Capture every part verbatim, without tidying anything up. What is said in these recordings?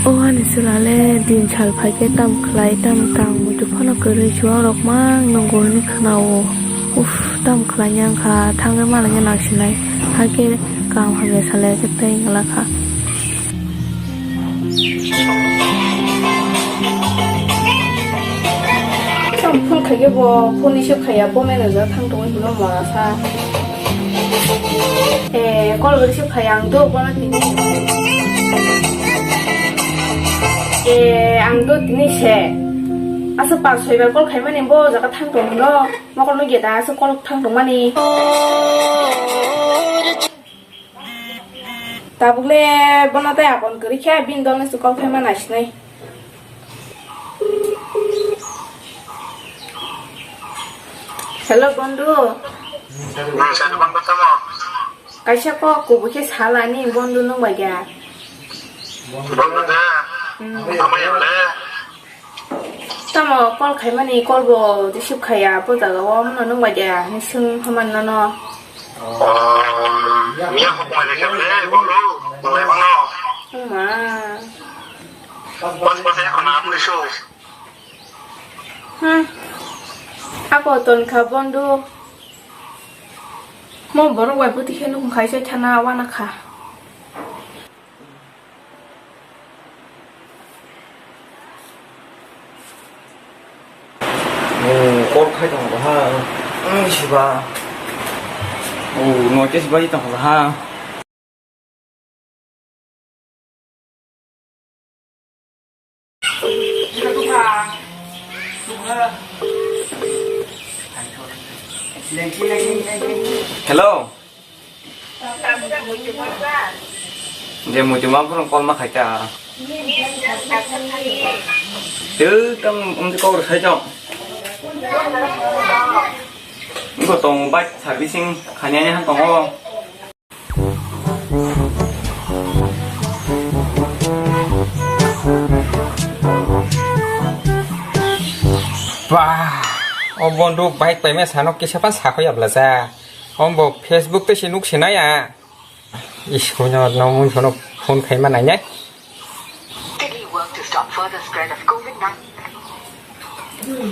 O ani chwla le din sal phai khe tam khlai, tam tang muitu phano kwrwi, chuwak rok mang nongo hinwi khwnao. Uff, tam khlai yang kha, thangwi malai ya nangsinai, hakhe kaham hamya salai khe tei wngla kha. Phone khaikhe bo phone receive khaiya, bo manager thang tongwi hino mora sa. Eh, call receive khaiya ang do bono tini. Eh, ang do tini se. Asa pas soi bar call khaimani bo jaga thang tong hino. Mokol no geda asa call thang tongmani. Tabuk le bono tei apon kwrwi khe bini dol ni se call khaima naisinai. Hello, bondhu. Hmm, sir, bondhu tamo? Kaisa kok kubui khe salani, bondhu, nwng bai kha? Bondhu de. Hmm. Amai le? Tamo call khaimani, call bo receive khaiya, bo jaga o, nwng bai kha, hinwi swng hamani nono. Oh, miya kok mai le khe le, bondhu, nwng bai mano. Wngma. Bas, bas, ya, khana amri so. Hmm. Ako ton kha bondhu. Mo borok bai bwtwi khe nukung khaisa thana wana kha. Oh, call khai tong ha. Hmm, siba. Oh, no ke siba i tong ha. Hello. Je muitu ma phone call ma khaita. Tu tang um kok khai jok. Ko tong bike servicing khanya ni han tongo. Bah, o bondhu bike paima sano kisa pan sakho ya bla ja. Ombo Facebook te si nuk sinaya. Is, koino no mun sono phone khaima nainai.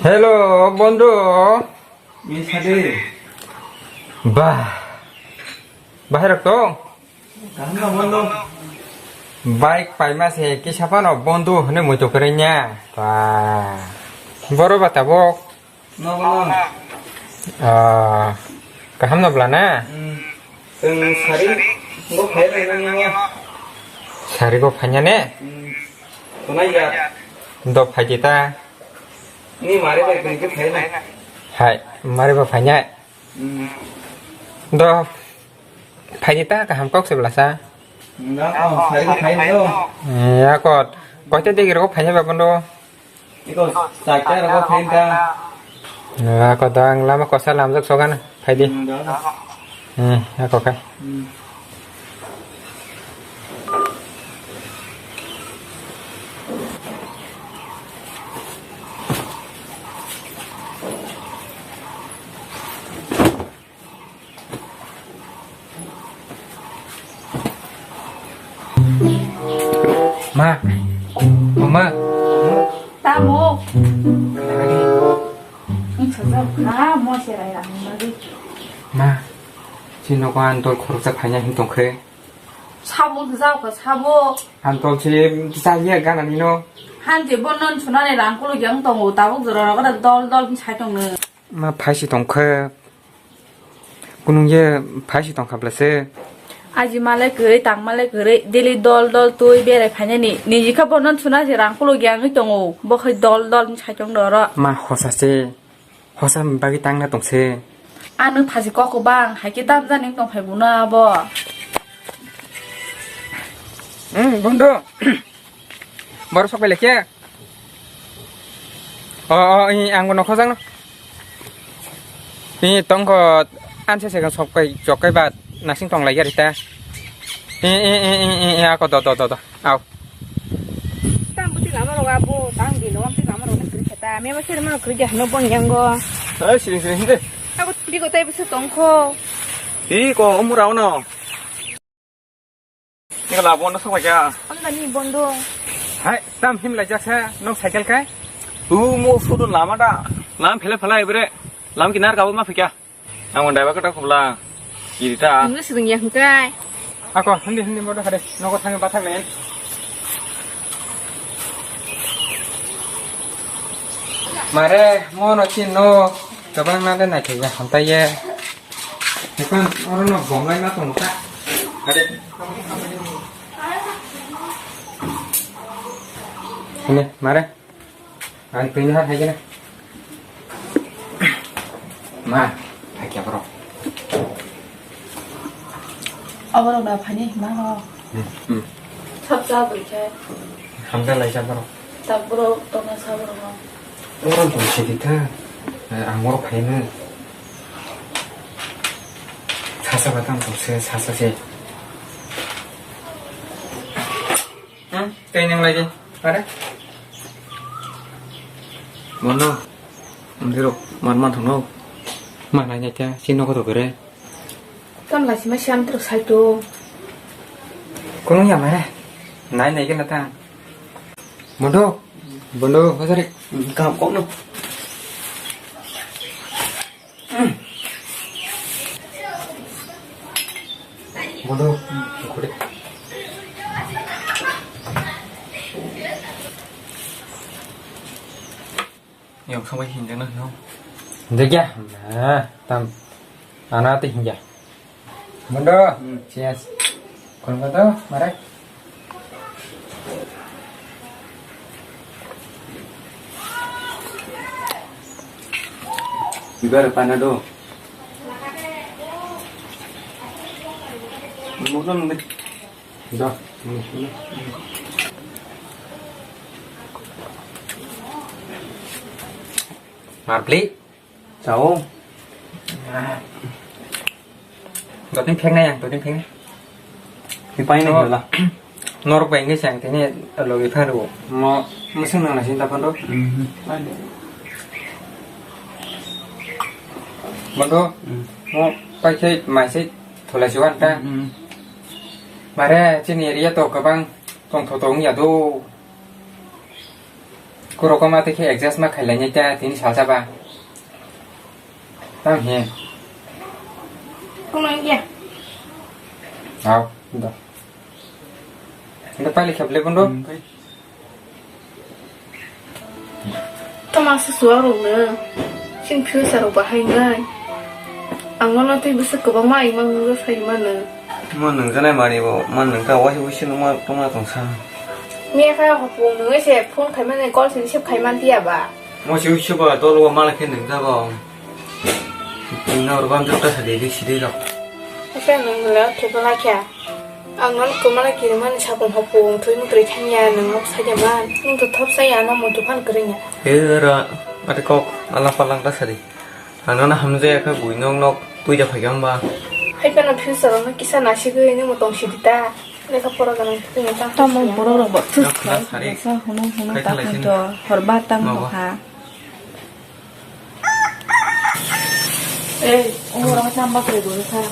Hello, bondhu. Ni sadi. Bah. Bahai rok to? Kaham no, bondhu. Bike paima se kisa phano bondhu hwnwi muitu kwrwi nya. Bah. Boro ba tabok. Nogo no. Ah, kaham no bla na? Hmm. Chwng sari bo phai lai nang nang. Sari bo phanya ne? Hmm. Tunai ya. Do phai di ta. Ni mare bai kini ke phai na. Hai, mare bo phanya. Hmm. Do phai di ta kaham kok se bla sa. Nda ko sari bo phai do. Ya kot. Koite degi ro phanya ba bondo. Iko, sakya rogo phain ta. Ako dang lama kosa lamjak sogan phaidi. Hmm, da. Hmm, ako kha. Hmm. Ma. Mama. Tamo. Ang sajak kha, mo se rai ang mari. Ma. Chini nogo ang dol khoroksa phaina hin tongkhe. Sabo jao kha, sabo. Ang dol se chaya gana nino. Hanje bo non sunani rang kulo yang tongo, tabuk jora rogo dol dol sai tongno. Ma phaisi tongkhe. Kunung ye phaisi tongkha bla se. Aji malai kwrwi, tang malai kwrwi, daily dol dol twi berai phainani. Niji kha bono suna se rang kulo gyangwi tongo. Bo khai dol dol sai tong doro. Ma hosa se. Hosa bagwi tangna tong se. Ano phaji kok bang, hai khe dam jani tong phai buno abo. Hmm, bondo. Boro sok bai lekhe. O, o, i, ang bo nokho jang no. I, tongkho, anse se sok kai, sok kai ba, nasing tong lai gari ta. I, i, i, i, i, i, ako do, do, do, do. Au. Tam buti lama ro abo, tang di lo, buti lama ro ne kri khata. Me ma sir ma kri ja no bon yang go. Ai, sini, sini, sini. Ako di ko tai bisa tongkho. I, ko umur au no. Ni kala bondo sok bai kha. Amda ni bondo. Hai, tam him lai jaksa, nong cycle kai? U mo photo lama da. Lam phele phala ibre. Lam kinar kabo ma phikya. Ang driver kata khobla. Iri ta. English rung ya hingkai. Ako, hindi, hindi mo da hade. Nogo thangwi bathang nen. Mare, mo no chin no. Kabang na de na ke ya, hantai ye. Ekon oro no bongai ma tong ta. Hade. Ini, mare. Ang twi nahar hai gana. Ma, hai kya bro? Abro na phani ma ho. Hmm, hmm. Sab sa bri khe. Hamda lai sa bro. Tak bro, to na sa bro ho. Orang to sidi kha. Eh, ang oro phai na. Sasa batang to se, sasa se. Hmm, tei nang lai de. Are? Mono. Ndirok man man thangno. Ma nai nai ta, si nogo to kere. Tam lai sima siam tro sai to. Kono ya mare. Nai nai ke na ta. Bondo. Bondo, hojari. Kam kok no. Bodo, kore. Yang sampai hinjana no. Hinjak ya? Nah, tam. Ana te hinjak. Bondo. Hmm. Cheers. Kon kata, mare. Ibar panado. Mo no nungde. Da. Marpli. Chao. Dotni phek nai ang, dotni phek nai. Ni pai nai. Oh. Hila. Norok bai ngai sang tini logi pharo. Mo, mo sing nang nasi tapan do. Mhm. Mo do. Mm. Mo pai sai mai sai thola siwan ta. Mhm. Mare chini area to kabang tong tho tong ya do. Kuro koma te khe adjust ma khailai nai ta tini salsa ba. Tam he. Kung nang ya. Au, da. Nda pali khap le bondo. Hmm, pai. Tama se suarok no. Sing future rok bahai ngai. Ang no tei bwswk kwbangma imang nungwi phai mano. Mo nungjaknai manwi bo, mo nungkha, waisa waisa nungma tongma tongsa. Miya kha hopung nungwi se phone khaimani, call se receive khaiman tiya ba. Mo se waisa ba dol o mala khe nungjago. Nang rok bang jokta sa de, de si de rok. Asa nung le thepala kha. Ang no kwmala kirimani sapung hopung thwi mutrwi thangya, nung nok saida man. Nung to thop saya, ano mutu phan kwrwngya. E ra, ate kok, ala palang ta sari. Ang nono hamjaya khe bui nok nok puida phaikha hwnba? Hai phano future-o no kisa nasigwi nungbo tong sidi ta. Lekha pora ganang thwngwi tang. Tamo borok rok bo thus khlai, khlai, khlai, hunu hunu khai ta khlai khan sini. To hor ba tang. Mabo. Bo kha. Ei, umur ang tamba kre guru kha.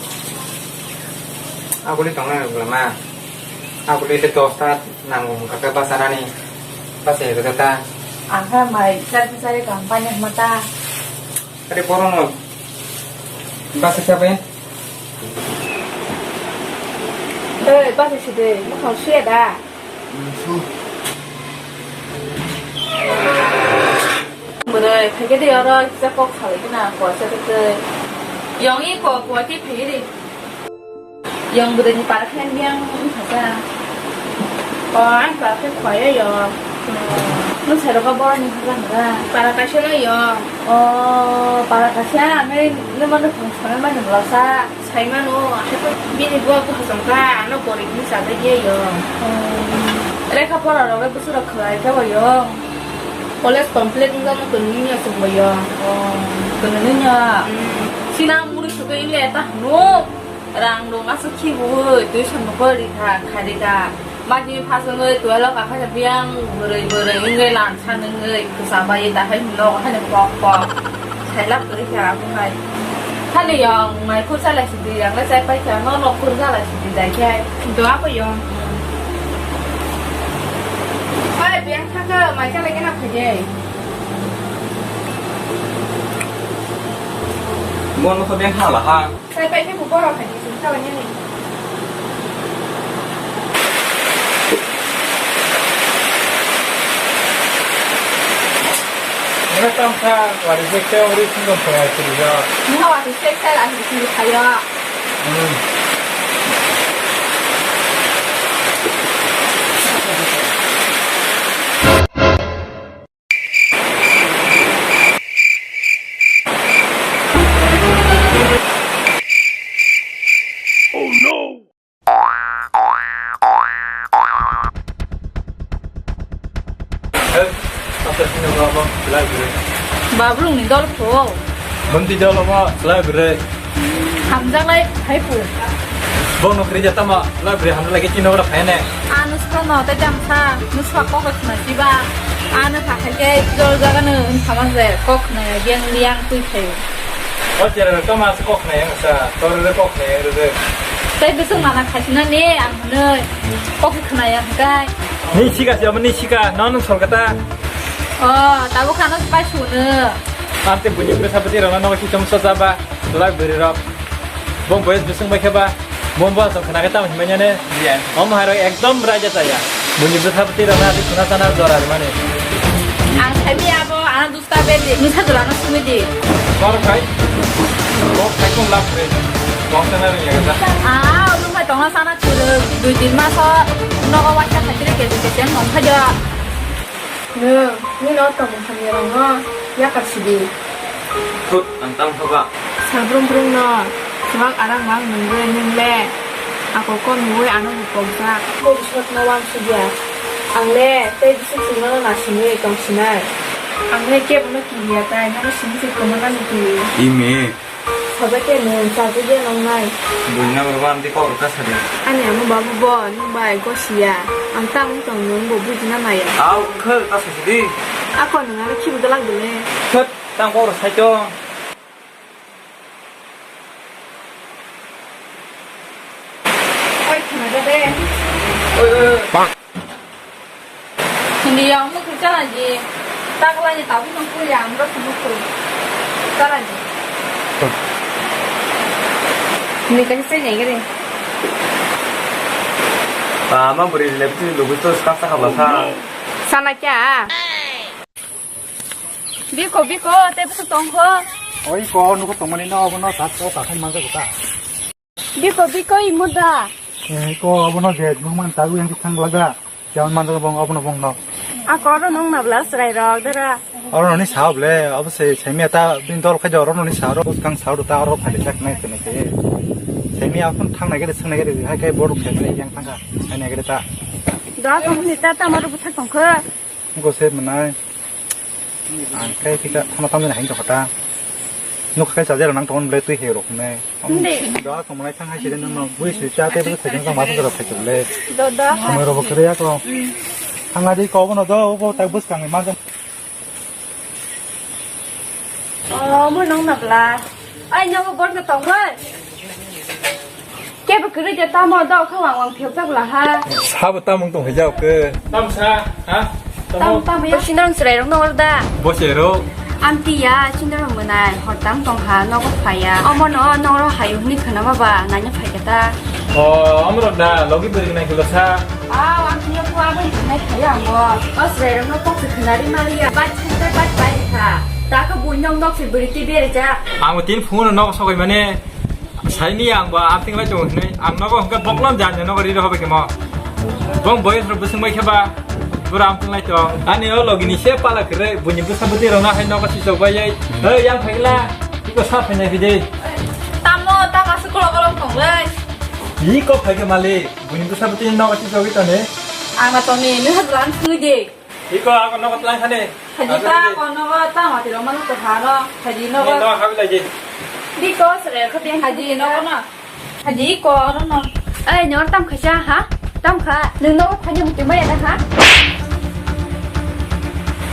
Abuli tongnai rok ma. Abuli te dosta nango hwnkha khe basa nani. Basa ya khe ta. Ang kha mai sari sari kampanya hwma ta. Are borok no basa khe bai. Ei, basa si de, mo khang suya da. Hmm, su. Bwrwi, phaikhe de oro kisa kok salai khna, kuasa tei tei. Yong i kok, kuai tei phaikhe de. Yong bwrwi ni para khe yang wngkha sa. O, ang para khe khwai o yong. Nwng sai rokha borok ni hwnka hwnka. Para kaisa no yong. O, para kaisa, ang nai nwng mano phung sanai mani bwlasa. Saimano, bini buwa bwsajwk kha, ano gorib hinwi chajak ya yo. Lekha pora rok le bwswk rok khlai khe bo yo. College complete wngjakno tongwi ya chwng bo yo. Tongwi ya. Hmm. Sinang muri sugwi le ta hwnwi. Rang rung aswk khibiwi, tuition bo kwrwi kha, kharwi kha. Magi phasongwi twelve o kakhaisa biyang bwrwi bwrwi wngwi lansa nungwi kwchaba ye dahai nogo haino pok pok sailap kwrwi kha abo hai. Thani yong mai khur chalai sidi, ang le chai pai kha, no no khur chalai sidi dai khe. Do abo yong. Ba Kaisa lagi na phai de. Bono kho beng hala ha. Sai pai khe bo borok hai di sung khala nini. Ora tam sa wari se ke ori sung ko phai sung ya. Ni hawa se se la ni sung khala. Babrung ni dol pho. Bonti dol omo library. Hamjaknai hai phu. Bono kri jata ma library hamjaknai khe chini ora phai ne. Ano sano te jam sa, no sa kok khna siba. Ano kha khai ke jol jaga no thama je kok khna yang liang tui khai. O jera to ma kok khna yang sa, tor re kok khna yang re. Tai bising mana khasina ne ang no kok khna yang kai. Ni sika siya ni sika, non sol kata. O, tabo khano pai sunu. Ante bunyi bwsa bwtwi rokno nogo kichom soja ba, tulai bwrwi rok. Bo boyes bwswng bai khe ba, bo bo aswk khna khe tamo hinmanya ne? Omo hai rok ekdom raida chaya. Bunyi bwsa bwtwi rokno adi khuna sana jora rwmani. Ang saimi abo, ano dusta bedi, nwsa jora no sumi di. Kor khai, kor khai kong lap re, kong sana ri yaga. Ah, ulung bai tongna sana churu, dui tin mas o, nogo waisa khaitri keji keji ang nong khajo. Nwng, nini o tongmung hamya rokno yakar sidi. Thut, ang tamo kha ba? Sabrum brumno, chuwak arang mang nungwi nwng le, ako kom hiwi ano bupokjak. Bobiswt no wansugya. Ang le tei bising singno nasingwi tongsinai. Ang le kebono kiriya tai, nono simi se kwmana nukliwi. Ime. Sajak khe nwng chajak ya nongnai. Buina borok amtwi kok rwkha sadi. Ani amo babu bo nwng bai gosiya. Ang tamo wng tong nwng bo bujina maya. Au wngkha ta sadi. Ako nwng aro khibi gwlak bole. Thot, tang kok rw sai tong. Oi, khna da de. Oi, oi, oi. Hindi yang mukul chana ji. Takla ni tabu nang kul yang ro mukul. Chana ji. Hindi kasi sa nyai gari. Ah, ma buri le piti lugu to skap sa khabla sa. Sana kya? Biko, biko, te bisi tongkho. Oi ko, nuko tongmani no, abono sa, sa, sa, sa, mansa kota. Biko, biko, imuda. Eh, ko abono je, nung man tagu yang thang laga. Yang man tagu bong, abono bong no. A koro nung na bla srai rok dara. Oro noni sao ble, abo se, semi ata bin dol khai oro noni sao ro, kang sao ta oro phali tak nai tene ke. Semi apun thang nai ke, thang nai ke, hai kai boru khai nai yang thang ka, hai nai ke ta. Da kong ni ta ta maru buthak tong kho. Ko se manai. Ang kai kita thana tamjani hai ka kota. Nuk kai chajar nang tong ble tui he rok ne. Hindi. Da ko manai thang hai sire nang bui sui cha te bus thang ma thang rok khai le. Do, do. Amai rok kre ya ko. Thang adi ko bono do bo tak bus kang ma. Oh, mo nong na bla. Ai nang bor ko tong bai. Kebo kwrwi de tamo do kha wang wang phiyok jak la ha. Sabo tamung tong hijao ke. Tamsa, ha? Tam tam ya sinang srai rok nor da. Bo se ro. Amti ya sinang rok mwnai hor tam tong ha nogo phaya. Omo no noro hayu hwnwi khna ma ba naina phai khe ta. O, amro da logi bwrwi nai kilo sa. Aw, amti ya ku abo nai phaya mo. O srai rok no kok se khna ri ma ya. Bai chhung te bai bai kha. Ta ko bui nok nok se bwrwi ti bere ja. Ang tin phone no nok sogoi mane. Saini ang ba ating lai tong hinai ang nogo hingke boklam jan nogo ri rohobe kemo. Bong boyes ro bwswng bai kheba bura ating lai tong. Ani o logi ni se pala kre buini bwsa bwtwi rona hai nogo si chok bai ai. Hei yang phaila iko sa phainai bide. Tamo ta kasu kolo kolo tong lai. Iko phaike malik buini bwsa bwtwi nogo si chok ito ne. Ang na tong ni nung ha duran sui de. Iko ako nogo tlang khane. Haji ta ako nogo tang mati roma no to haro. Haji nogo. Ni nogo habi lagi. Di ko sere ko den haji nogo na. Haji ko oro no. Ai nyor tam khaisa ha? Tam kha. Nung nogo khanya muti maya da ha?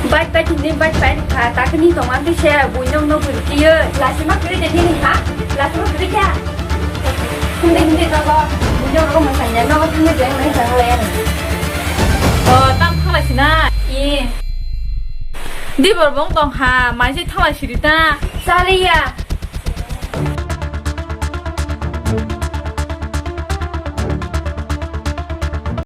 Bai bai tini bai bai kha. Ta kini tong ambi se bui nong no bui kiyo. Lasi ma kiri de ni ha? Lasi ma kiri kya? Hindi, hindi, nogo. Hindi, nogo, masanya, nogo, hindi, hindi, hindi, hindi. Oh, tam khala sina. I. Dibor bong tong ha, mai se thalai siri ta. Chaliya,